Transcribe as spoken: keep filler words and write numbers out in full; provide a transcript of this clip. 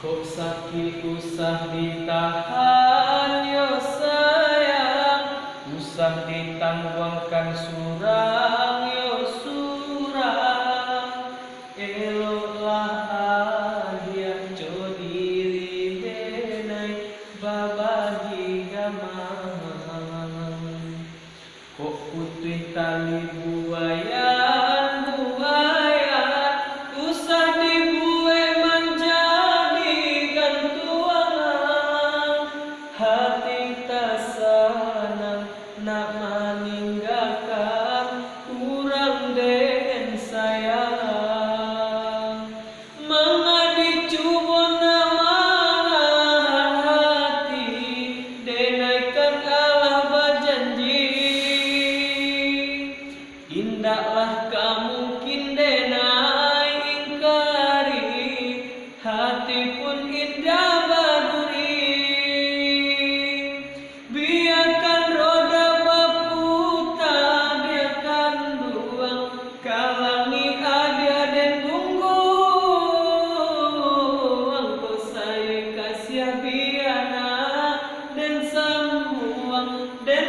Kok sakik usah ditahan yo sayang, usah ditangguangkan surang yo surang. Eloklah adiak jo diri denai babagi gamang. Kok putuih tali buayan-buayan, usah dibuek manjadi gantuangan. Hati tasanang nak maninggakan urang den sayang. Manga dicubo nak manahan hati, denai kan alah bajanji. Indaklah ka mungkin denai ingkari, hati pun indak baduri. Biakan roda baputa, biakan duang kalangi adiak den gungguang. Kok sayuik kasiah bia nak den sambuang, den